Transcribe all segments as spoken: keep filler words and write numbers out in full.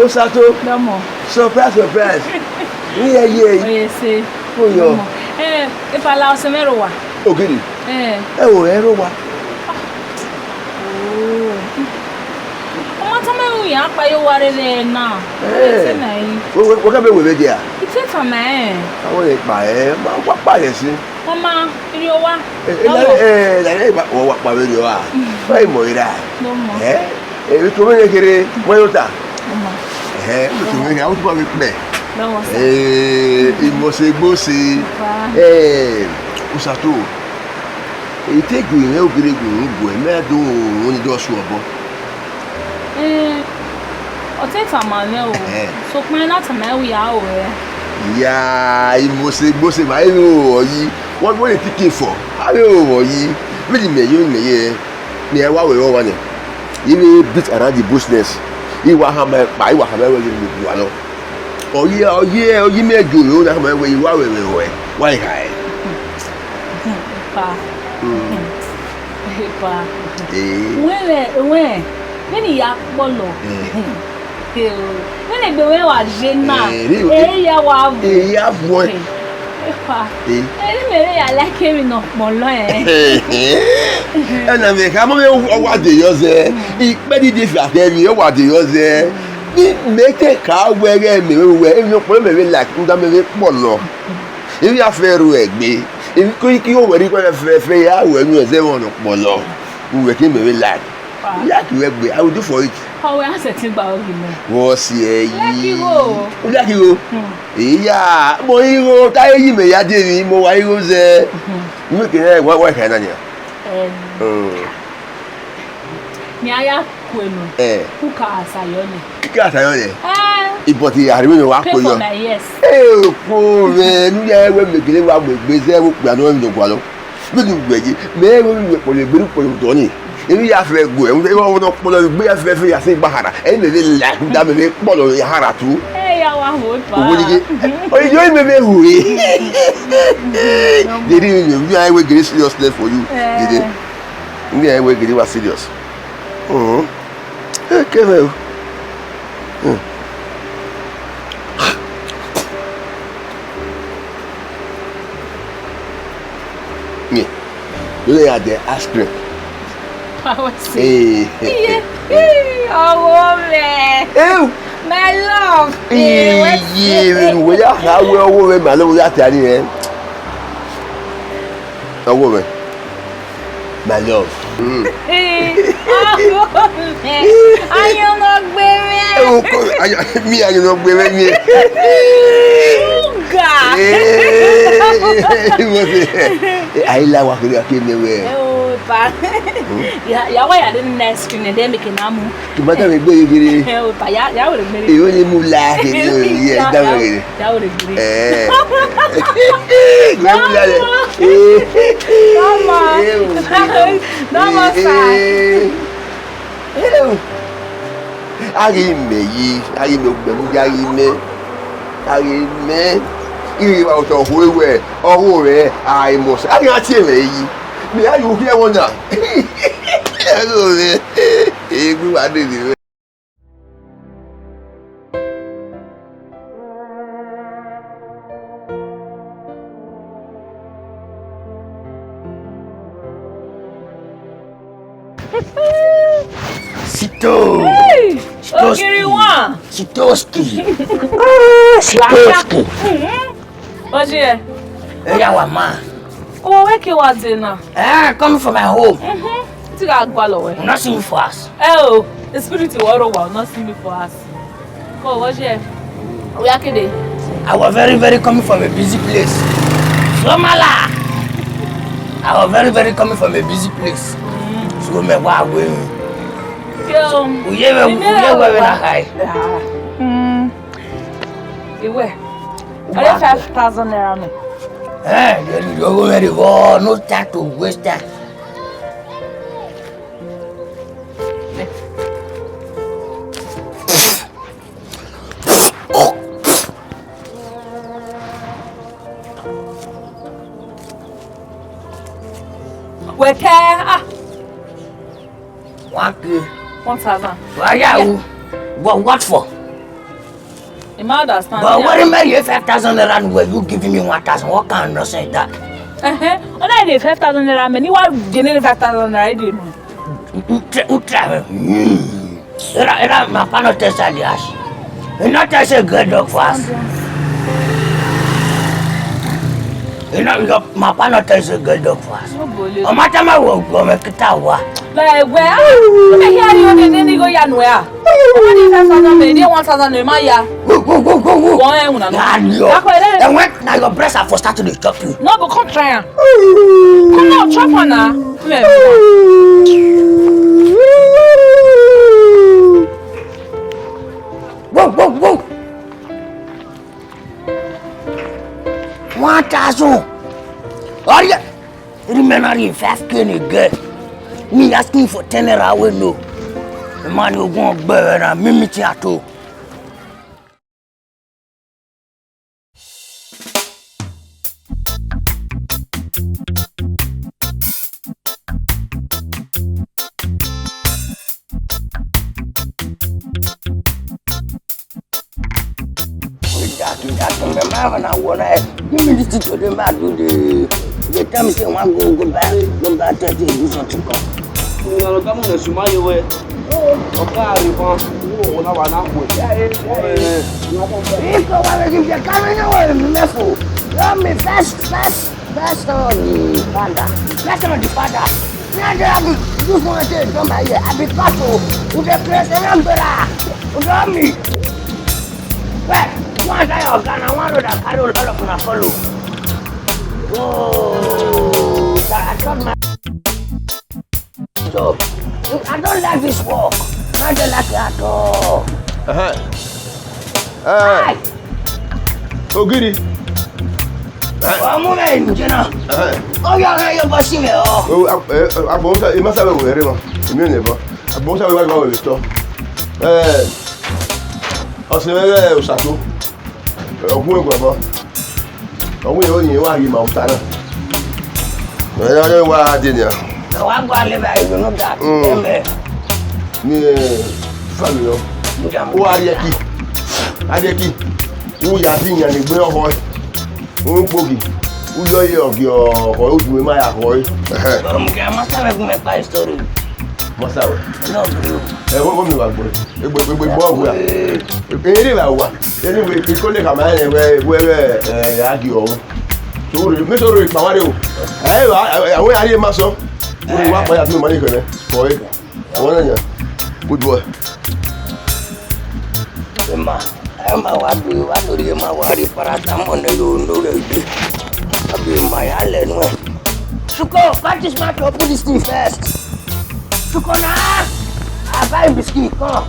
Osato. Dọmọ. Surprise, surprise. Iye ye. Oye se. Oyo. Dọmọ. Eh, ifala ọse mwẹ rre owa. Ogidi. Eh. Ẹ o, ẹ rre owa. Oh. Ọ ma tama ẹmwẹ iran kpa ye owa rre na. Eh. Ese na yi. Wo, wo, wo ka be wẹ vbe dia? Ite tama ẹn. Awọ ye kpa ẹ, ma wa kpa ye si. Ọ ma rrie owa. Eh, eh, la, eh, la, eh, wa, wa kpa vbe rrie owa. Fa imọ ira. Dọmọ. Eh? Eh, vbe to mwẹ kherhe, wẹ yo ta. Dọmọ. Eh, vbe to mwẹ kherhe, a wo tuba vbe kpẹ. Dọmọ sa. Eh, imọ se gbo se. Fa. Eh, Osato. I te gu mwẹ ogere gu gu ẹ, mẹ do rhunmwuda ọse obọ. Eh, ọ te tama mwẹ o. Eh. Sokpan I na tama ẹn wẹ ya ru ẹre. Ya, imọ se gbo se ma, I ru ọyi. Wọ́n wọ́n lè ti kí n fọ. A lè ru ọyi. Vbene imẹ ye, imẹ ye. Mẹ wa wẹ ọmwa nẹ. I vbe beat around the bush ness. I wa hama ẹkpa, I wa hama ẹwẹ ghe ne I gualọ. Ọ ye, ọ ye, ọ ye imẹ gie oro na hama ẹwẹ, I wa wẹ ẹmwẹ ruẹ, wa i hae. Epa. Mm. Epa. Eh. Wẹ, wẹ, vbene I ya kpọlọ. Eh. Vbene egbe mwẹ wa ye na, eh, re, eh, ya wa vbo. Eh, ya vbo. Eh, epa. Eh. Eh, ne mẹ vbe ya like emwi ne ọ kpọlọ, eh. Ẹna mẹ kha, mọ vbe ọ wa de yọ zẹ. Mm. Ikpẹdẹ de fi akhẹ emwi, ọ wa de yọ zẹ. Ni mẹ te ka wẹ ghẹ mẹ vbe wẹ, emwi ne ọ kpọlọ mẹ vbe like, rhunmwuda mẹ vbe kpọlọ. Emwi ya fẹ ru ẹgbe. Emwi ko ki wẹ rhie ikpẹdẹ fẹfẹ, ya wẹ enu ẹzẹ ẹmwẹ ne ọ kpọlọ. Uwẹ ke mẹ vbe like. Like wẹ gbe, I will do for it. Ọ wẹ a sẹtin gba ọghe mẹ. Vbọ si ẹ yi? Like igho. U like igho? Hmm. Eya, mo igho, ta ye yi mẹ ya de emwi, mo wa igho zẹ. Mhm. Imẹ ke wa, wa kha na nia. Em. Hmm. Mẹ a ya kuẹ nọ. Eh. Kuka asayọ nẹ. Kuka asayọ nẹ? Eh. Ibọti arhimwẹ mẹ wa kpe yọ. Pay for my ears. Eh, okhuo mwẹ, ne u ya wẹ mẹ gele wa mu egbe zẹ vbe okpia nọ, emwi ne ọ gualọ. Vbene uwẹ ye, mẹ i ru emwi ne u kpọlọ egbe, ne u kpọlọ odọ ni. Emwi ya fẹ gu ẹ, emwi ọvbehe ne ọ kpọlọ egbe ya fẹ fẹ ya sẹ igba hara. Ẹ i mẹ vbe la, da mẹ vbe kpọlọ ya hara tu. Ẹ ya wa ho pa. Owẹ ni ghe, ọ i yo mẹ vbe hu re. Gele emwi ne u ya wẹ gele seriousness for you. Eh. Gele. Emwi ya wẹ gele wa serious. Mhm. Ẹ kẹ mwẹ o. Hmm. Mie, do they are the ice cream. Power. Eh, eh, iye, eh, eh. Ih, ọgho mwẹ. Eh. My love. Eh, iye, wẹ ya ha wẹ ọgho mwẹ, my love, ya ta ni ẹ. Ọgho mwẹ. My love. Mm. Ọgho mwẹ. Ayọn ne ọ gbe mwẹ. Ẹ wo ko, aya, mi ayọn ne ọ gbe mwẹ mi. Sugar. Eh, mo se. Eh, ayi la wa kiri ake mi wẹ. Ẹ o, pa. Hmm? Ya, ya wa ya de next thing, then make na mu. Tomato mi gbe gere. Ẹ o, pa, ya, ya wẹ gere. Ẹ o ni mu la kiri o, ye, ya, da ya, wẹ gere. Ya wẹ gere. Eh. Gbe mu la le. Come on. Eh, o. Come on, sir. Eh, eh. A ghi mẹ yi, a ghi mẹ ugbẹn mu ya ghi mẹ, a ghi mẹ, I ghi vba otọ hue wẹ, ọgho rẹ, a i mọ sẹ, a ghi gha tie mwẹ yi, mẹ a ye uhiẹn ẹmwẹ na, ẹgho mwẹ, egbe wa dede mwẹ. Sito. Hey, Sitoski. Ogiri one. Sitoski. Ah, Sitoski. Mhm. Oje. Eya wa ma. Oh, where ke wa dey now? Ah, coming from my home. Mhm. Ti ga gba lọ wẹ. You not see me for house. Eh, oh, the spirit wa ro wa, not see me for house. Ko wo je. We are kidding. I was very, very coming from a busy place. Somala. I was very, very coming from a busy place. Mm. So me wa we. Yo. Uye we, uye we na hai. Mm. Iwe. Are five thousand naira me. Eh, you go very go. No time to waste time. Wẹkẹ, ah. One K. One thousand. Why are you? What, what for? I ma understand. But what do you mean five thousand naira and were you giving me one thousand? What kind of nonsense is that? Ẹhẹn, ọ na de five thousand naira mẹ, ne I wa gele ne five thousand naira de nọ. Utra, utra. Hmm. Era, era, my pa no test Alias. He not test a good dog for us. He not, your, my pa no test a good dog for us. No bole. Ọ ma ta ma wo, wo me kita wa. Like, well, ah, me hear you, the nigga, ya no ya. One thousand, me, one thousand, me, ma ya. Wo, wo, wo, wo, wo. Wọ ẹ wuna nọ. Nah, yo. Akọ ere. And when now your breast are for start to dey chop you. No, but come try am. Come on, chop one now. Me. Wo, wo, wo. One thousand. Hurry up. Remain only five K again. Me asking for ten naira, we know. The man you go and bear and me meeting at all. Exactly, exactly. Remember when I wanna give me this thing today, man, do the, they tell me say, "One go, go back, go back, thirty, do something come." Ọga rẹ fan, ọna wa na kue. Iko wa le give the camera no one left. Let me first, first, first on the father. First on the father. Me, I dey have this one thing to my ear. I be pastor. Who dey press the number? Who know me? Well, one day your Ghana, one road I carry all of una follow. Oh, I, I thought my job. I don't like this work. I don't like it at all. Uh-huh. Uh, Hi. Ogiri. Ọmọ rẹ ǹjẹ́ náà. Uh-huh. Ó yọ ọ̀rẹ́ yóò bọ́ sí mi ọ́. Oh, uh, uh, agbọ̀n sa, ìmọ̀ sábẹ̀ wò ẹ̀rẹ́ wọn. Èmi ò ní bọ́. Agbọ̀n sábẹ̀ wà lọ́wọ́ ìtọ́. Eh, ọ̀sẹ̀ rẹ̀ Òṣàtó. Ọ̀gbun ẹ̀gbọ̀n bọ́. Ọ̀gbun yẹn ò ní wá yìí màá ta náà. Ẹ yọ, ẹ wá dé ni a. Ẹ wá gbọ́ alẹ́ báyìí lónìí dà. Mm. Ẹ mẹ́. Ni, eh, fami lọ. Ó wá rí ẹkí. Adékì. Ó yà sí ìyàn nígbẹ́ ọkọ ẹ̀. Ó ń gbòógì. Ó yọ iye ọ̀gì ọkọ ẹ̀, ó dùn ẹ̀ má yà kọ ẹ̀. Ẹ̀hẹ́. Ọmọ kẹ́, a máa sábẹ̀ fún mi pa ìsọ̀rọ̀. Má sábẹ̀. Náà bí o. Ẹ, wọ́n, wọ́n mi wà gbọ́. Egbe, egbe, egbe, bọ́ọ̀lù wa. Ee. Eri wa wa. Eri we, ikole ka ma ẹ, we, we, we, ẹ, ya gi ọ̀hún. Sọ̀rọ̀, mi sọ̀rọ̀ ìpàwárí o. Ẹ, wa, àwọn àríyé máa sọ. Ó ní wá payá tí mo máa ní ìkànnì. Bọ̀wé. Àwọn náà yẹn. Good boy. Emma, Emma, wa bi, wa lórí Emma, wa rí paracetamol ní yóò lórí ẹgbẹ́. Wa bi Emma ya lẹ́nu ẹ̀. Suko, catch this man to open this thing first. Suko na, I buy him biscuit, come.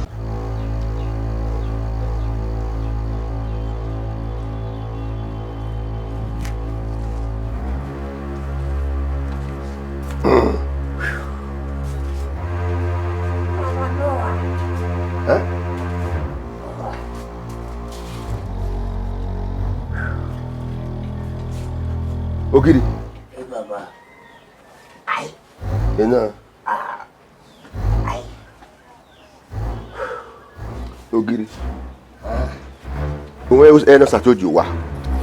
Ẹ? Ogiri. Ẹ baba. Ai. Ena. Ah. Ai. Ogiri. Uwẹ ẹ na sa to di owa.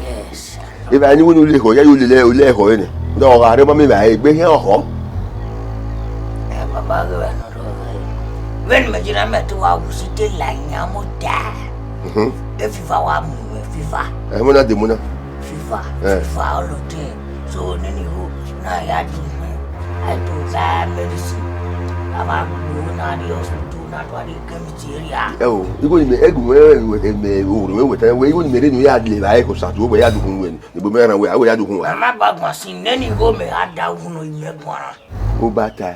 Yes. Eva ni wonu le ho, ya yo le le ho ne. Do ga re ma mi ba egbe he oho. Eh, baba, ge wa no do. When me jira me to wa wusi te la nya mo da. Mhm. E fifa wa mu, e fifa. Eh, mo na de mo na. Fifa, eh. Fifa all the time. So, nini ho, na ya di me. I do that medicine. Aba gbogbo na di hospital, na do di kemi ti area. Ẹ o, igho ni mẹ, ẹgùn mẹ, ẹ mẹ, ẹ mẹ, ẹ mẹ, ẹ mẹ, ẹ mẹ, igho ni mẹ rre ni ya le ba ẹ ko sa tu, wẹ ya dukun wẹ ni. Ibo mẹ ràn wẹ, a wẹ ya dukun wẹ. Mama ba gbọn sin, neni igho mẹ a da unu imẹ guan. Ó bá ta.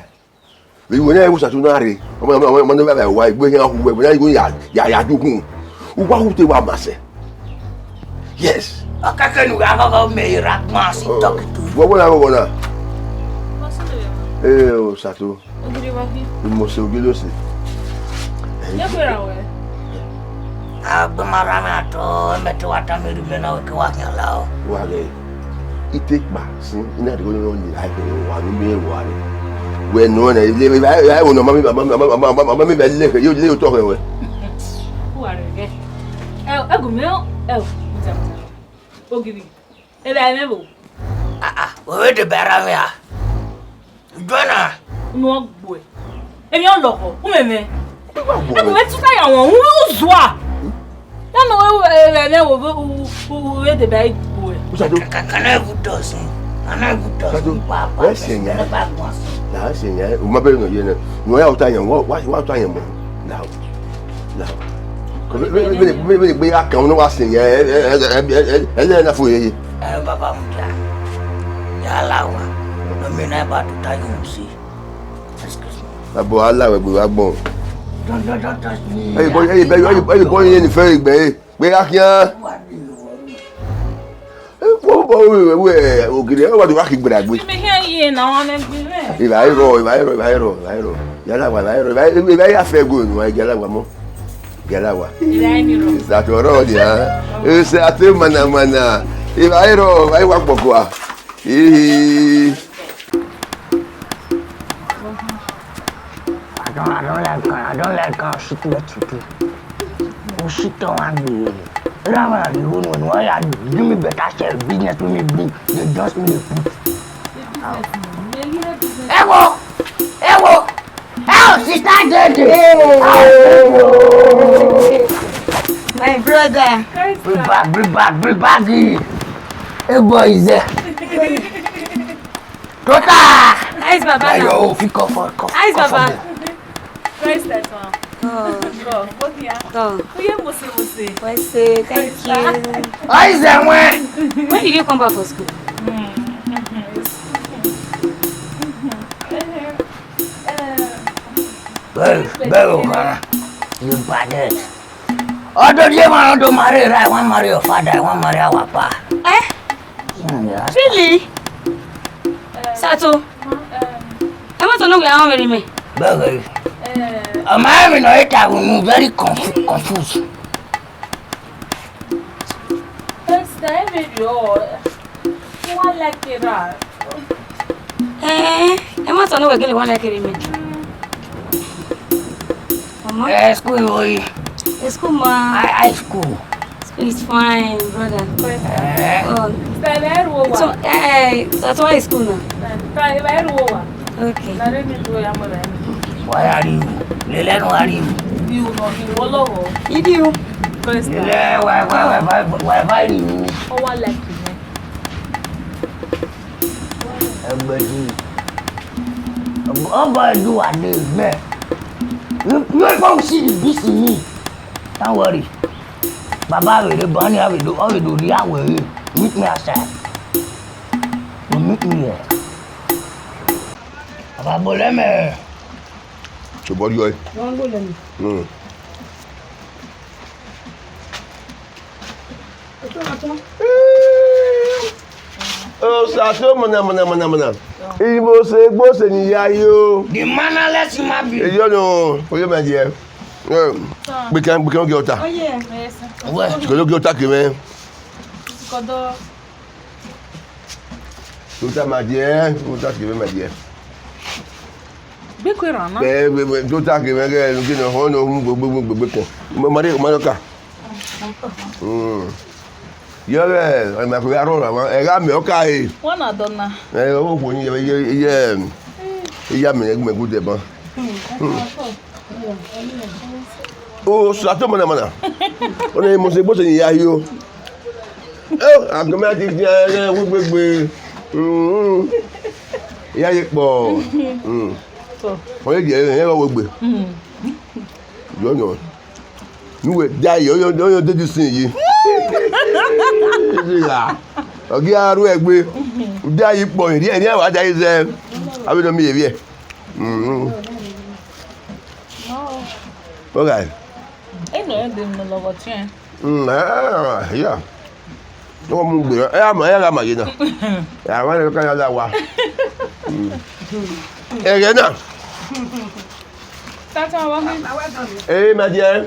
Vbe iwẹ na ẹ wo sa tu na rre. Ọmọ, ọmọ, ọmọ, ọmọ ne wa wa igbe yan hu wẹ, wẹ na igho ya, ya, ya dukun. Uwa hu te wa ma sẹ. Yes. Ọkẹkẹ nu gha ghọghọ mẹ ra gbọn sin talk to you. Wọ wọ na, wọ wọ na. Ee, o sa tu. Ogiri wa khin. Mo se ogiri ose. Ye kwe ra wẹ. A gbe ma ra na to, me te wa ta me ru me na wẹ ke wa khin la o. Wa ghe. Ite kpa sin, ina de go no ni ai ke wa ni me wa ni. Wẹ nọ nẹ, ilé mi ba, ba wo nọ, ma mi ba, ma mi ba le ke, yo le yo to ke wẹ. Ku wa re ghe. Ẹ, ẹ gu mẹ, ẹ, ogiri. Ebe ẹ mwẹ vbo? Ah, ah, wẹ vbe deba erha mwẹ a? Joanna. Unu ọ gbuẹ. Emwi ọ lọghọ, u mwẹ mwẹ. Ẹ gu mẹ tuta ya wọn, u zua. Ya nọ wẹ, wẹ, wẹ, wẹ, wẹ, wẹ, wẹ, wẹ deba igbuẹ. Usado. Ka, ka, ka na vu dọsin. Ka na vu dọsin. Usado. Pa, pa, wẹ sẹ yan. Ba gbọn sẹ. Na sẹ yan. U ma bẹrẹ nọ ye nẹ. Nọ ya uta yan, wa, wa, wa uta yan mọ. Na. Na. Ko be, be, be, be, be, be, a kan, no wa sẹ yan. Ẹ, ẹ, ẹ, ẹ, ẹ, ẹ, ẹ, na fo ye ye. Ẹ, baba mu ja. Ya la wa. No mi na ba tuta yan si. Excuse me. Abo a la wẹ gbe wa gbọn. Don't, don't, don't touch me. Ẹ, bọ, ẹ, bẹ, ẹ, ẹ, bọ, ye ni fẹ igbe. Gbe gha khian. Ẹ, bọ, bọ, wẹ, wẹ, wẹ, ogiri, ẹ, wa do wa ki gbera gbe. Mẹ hia ye na wa mẹ gbe mẹ. Eva ero, eva ero, eva ero, eva ero. Yala wa, eva ero, eva, eva ya fẹ go nu, yala wa mọ. Yala wa. Eva ero. Is that all, yeah? Is that mana mana? Eva ero, eva wa gbọgọ a. Ee. I don't, I don't like am. I don't like am. Shit, what to do? Oh, shit, don't want me. Rama, you won't want to. I give me better share business with me, bring. They just me put. Ẹ wo! Ẹ wo! Ẹ wo, sister Dede! Hey! My brother. Bring back, bring back, bring back. Hey, boy, is there? Tota! Ice Baba now. Ayo, fi kọfọ, kọfọ, Ice kọfọ Baba. Dẹ. Praise the Lord. Oh. God, what do you have? Oh. Oh, yeah, mose, mose. Well, say thank you. Praise God. How is that one? When did you come back from school? Hmm. Well, well, uh, you bad head. Although they want to marry, I want marry your father, I want marry our pa. Eh? Mm, yeah. Really? Sato? Ẹ ma tọ ne wẹ a mwẹ rre mẹ. Bẹ́ẹ̀. Ọmọ mi nọ ita wunu very confu-, confused. Esta, ẹ mẹ rọ. Wọ́n like it. Eh, ẹ ma tọ ne wẹ gele wọ́n like it mẹ. Mama. Eh, school wo yi? Eh, school ma. High, high school. School is fine, brother. Eh. Oh. Sister, ẹ bẹ ru owa. So, eh, that's why school now. Sister, ẹ bẹ ru owa. Okay. Wa ya ri u. Lele nu wa ri u. Idiu. Lele wa, wa, wa, wa, wa, wa ri u. Ọ wa like you. Ẹgbẹdin. Ọba ẹdu wa de mẹ. You, you come see the beast in me. Don't worry. Baba will be born here, will do, all will do the way. Meet me outside. You meet me here. Baba Boleme. Ṣùgbọ́n yọ ẹ. Wọ́n ń gbọ́dọ̀ mi. Hmm. Osato mana mana mana mana. Imo se gbo se ni ya yo. The mannerless human being. Eyo no, oyo ma je. Eh, we can, we can get water. Oh, yeah. Yes, sir. Well, go get water, give me. Kodo. Water, my dear. Water, give me, my dear. Be quick, Rana. Eh, we, we, water, give me, give me, no, no, go, go, go, go, go. Ma, ma, ma, ka. Mm. Yẹ ghẹ, ẹ ma kue arọ ra wa, ẹ gha mẹ ọka re. Wọn na dọ na. Ẹ, ọ wo khuo ni, yẹ, yẹ, yẹ, ya mẹ, mẹ gu dẹ ban. Osato mana mana. Ọnẹ mose gbo se ni ya yo. Ẹ, agbẹmẹ ti jẹ ẹ wegbe gbe. Mm. Ya ye kpọ. Mm. Ọ ye jẹ ẹ wegbe. Mm. Yọ yọ. Nuwe, dia yi, oyo, oyo, dedi sin yi. Ọ ghi a ru ẹgbe. Dia yi kpọ, eri, eri wa dia yi zẹ. Ave nọ mi ye viẹ. Mm. Okay. Eno ende no lọghọ tiẹn. Mm, ah, yeah. Ọ mu gbe, ẹ a ma, ẹ a gha ma ye na. Ẹ a wa ne ka ya la wa. Mm. Ẹghẹ na. Tata, wa mi. Ee, my dear.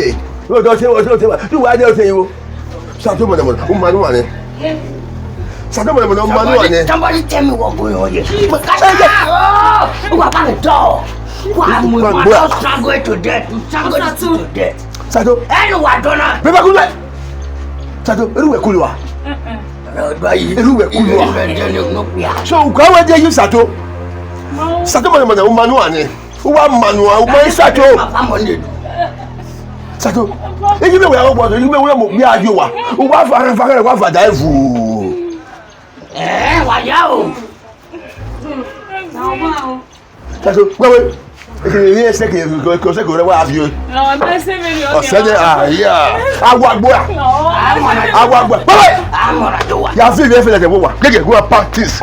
ye. Wo do se, wo do se, wa. Tu wa de o se wo. Sato mọnamọna, u ma nu ane. Sato mọnamọna, u ma nu ane. Somebody tell me what going on here. What about the door? Why we want to struggle to death? We struggle to death. Sato. Ẹnu wa dọna. Bẹbẹ kulu. Sato, eru wẹ kulu wa. Eru wẹ kulu wa. So, u ka wẹ de yi Sato. Sato mọnamọna, u ma nu ane. U wa ma nu ane, u ma yi Sato. Sato. Eyi me wẹ a wọ, eyi me wẹ mo gbe a yo wa. U wa fa fa wa va da evu. Eh, wa ya o. Sato, wewe. Ekele ni ẹsẹ ke, ke, ke ọsẹ ke rẹ wa fi. No, me se me ni. Ọsẹ de, ah, yeah. Awa gbo ya. No. Awa gbo. Wewe. Ya fi, ya fi lẹkẹ wa. Gege, go and pack things.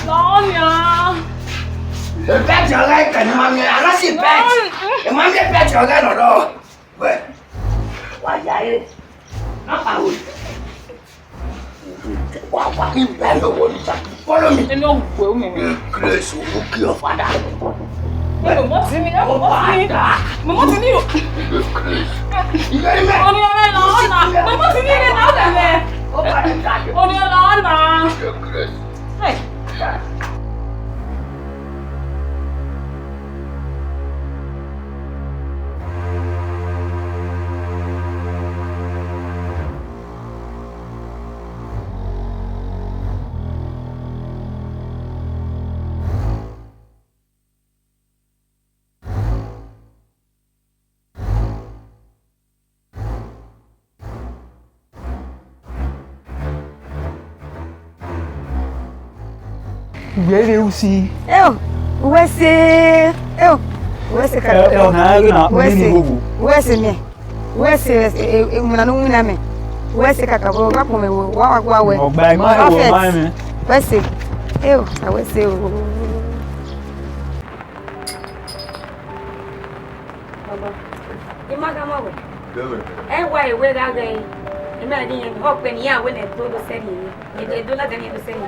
Lọnia. Bed ọghe ka ne ima miẹn, a na si bed. Ima miẹn bed ọghe nọ dọ. Wẹ, wa ya re. Na pa ro. Wa, wa, ni bẹ lo wo ni sa. Follow me. Emi ọ wu ẹ, u mẹ. Grace, u kill your father. Ẹ mọ si mi, ẹ mọ si mi. Mama si mi o. Grace. Oni ọmọ na ọna. Mama si mi na ọna. Oni ọmọ na ọna. Grace. Hey. Uwẹ vbe usi. Eo, uwẹ sẹ, eo, uwẹ sẹ ka. Ẹ, ẹ, ọna ẹghe na, uwẹ sẹ, uwẹ sẹ mẹ. Uwẹ sẹ, ẹ, ẹ, ẹ, winna ne u winna mẹ. Uwẹ sẹ kakabọ, wa kpọnmwẹ wo, wa, wa, wa wẹ. Ọgba ima ẹvbo ma ẹmwẹ. Uwẹ sẹ. Eo, uwẹ sẹ o. Baba, I ma khama wẹ. Ẹ wa ewe gha ghẹ, I ma ghi yẹn, ọ kpẹ ne iran wẹ ne ẹdẹ do sẹ ne, ẹdẹ do ladian ne do sẹ ne.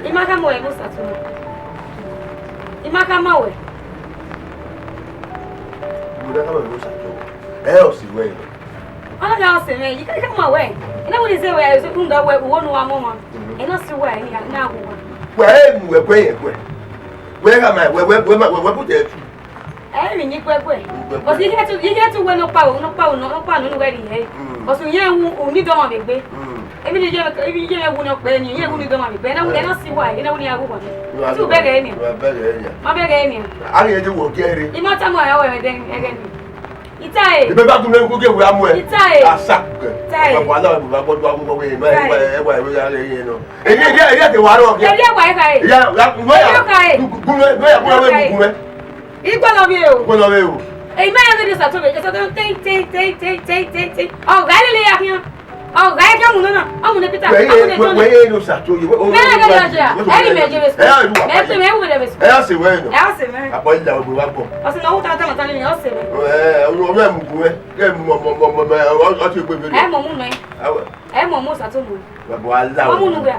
I ma khama wẹ ne Osatu. I ma khama wẹ. Ẹ ọ si wẹ. Ọ na gha ọ sẹ mwẹ, I ka khama wẹ. I na wẹ ne I zẹ wẹ, I zẹ rhunmwuda wẹ, uwu ne uwa mọ ọmwa. I na si wẹ, I na gha wu wẹ. Wẹ ẹ mu wẹ, wẹ yẹn wẹ. Wẹ gha ma, wẹ, wẹ, wẹ ma, wẹ, wẹ bu tẹ tu. Ẹ mi ni guẹguẹ. Because I get to, I get to wẹ ne ọkpa, ne ọkpa, ne ọkpa ne wẹ rhie. Because u yẹn wu, u ni dọmọ vbe egbe. Emwi ne I ye, emwi ne I ye wu ne ọkpa ni, I ye wu ni dọmọ vbe egbe. Na wu na si wa, na wu ni a wu wa. Tu bẹghe ni. Ma bẹghe ni. A ghi ye wo gere. I ma tama ya wẹ ẹghẹ ni. Ita e. Ibe ba gun ne ko ge wa mu ẹ. Ita e. Asa kẹ. Ita e. Wa la wa gbọdọ wa gbọdọ we ma ẹ wa ẹ wa ya ye no. Èyí, èyí, èyí àti wàá rọ̀ kí. Èyí ẹ̀wà ẹ̀ka ẹ̀. Ìyá, ìyá, ìyá, èyí ọ̀ka ẹ̀. Gúnmẹ́, bẹ́ẹ̀ yà kúrò wẹ́ẹ́ gúnmẹ́. Ìgbọ́lọ̀ mi o. Gbọ́dọ̀ mi o. Èyí máa yẹ kí ni sàtó mi, sàtó tẹ́yìn, tẹ́yìn, tẹ́yìn. Ọ̀gá ẹ̀ lè yà kí hàn. Ọ̀gá ẹ̀ jẹ́ òun náà, ọmọ ní Peter, ọmọ ní Johnny. Wẹ́ẹ́ yẹn ló sàtó yìí. Mẹ́rin ló yà jẹ́, ẹ̀ ní mẹ́jẹ bẹ́ẹ̀ sùn. Ẹ̀ yà lù wà. Mẹ́rin tó mẹ́rin wò lè bẹ́ẹ̀ sùn. Ẹ̀ yà sè wẹ́ẹ́ nù. Ẹ̀ yà sè mẹ́rin. Àbọ̀ ìlà ògbè wa bọ̀. Ọ̀sìn náà wọ́n tán tán tán ní ọ̀sẹ̀ mẹ́rin. Ẹ̀ ọ̀rọ̀ mẹ́rin mú gúnmẹ́, kẹ́ ẹ̀ mú ọmọ ọmọ ọmọ ọmọ ọtí ògbè mi. Ẹ̀ mọ̀ mú nù ẹ̀. Ẹ mọ mu sàtó mu. Bàbá wa la. Ọmọ mu nù gà.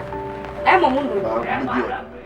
Ẹ mọ mu nù. Bàbá wa gbé jẹ.